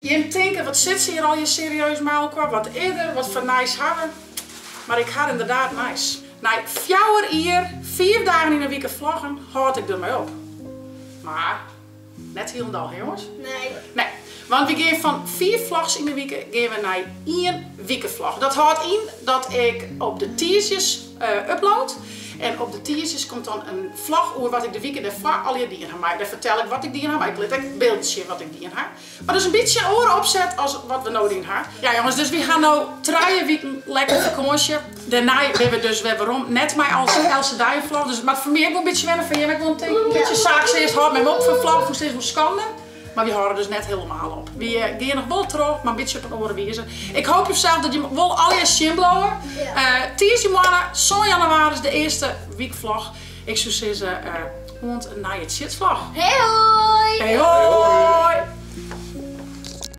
Jim tinke, wat sit se hjir allegear serieus mei elkoar, wat is der, wat foar nijs ha we? Mar ik ha ynderdaad nijs. Nei fjouwer jier, fiif dagen yn 'e wike vloggen, hâld ik dermei op. Mar net hielendal, hè jonges? Nee. Nee, want we gean fan fiif vlogs yn 'e wike gean we nei ien wikevlog. Dat hâldt yn dat ik op de tiisdeis upload. En op de tiisdeis komt dan in vlog oer wat ik de wike dêrfoar allegear dien ha. Mar dêr fertel ik wat ik dien ha, mar ik lit ek bylden sjen wat ik dien ha. Mar dus in bytsje in oare opset as wat we no dien ha. Ja jonges, dus wy ha no trije wiken lekker fakânsje. Dêrnei binne we dus wer werom, net mei eltse dei in vlog. Dus it moat foar my ek wol in bytsje wenne, foar jim ek wol in bytsje. Saak se earst hâldt mem op fan vloggen, fûn steeds wol skande. Mar wy hâlde dus net helemaal op. Wy gean noch wol troch, mar in bytsje op in oare wize. Ik hoopje fansels dat jim wol allegear sjen bliuwe. Tiisdeitemoarn, sân jannewaris, de earste wykvlog. Ik soe sizze, oant in nije tsjitvlog. Hei hoi! Hei hoi!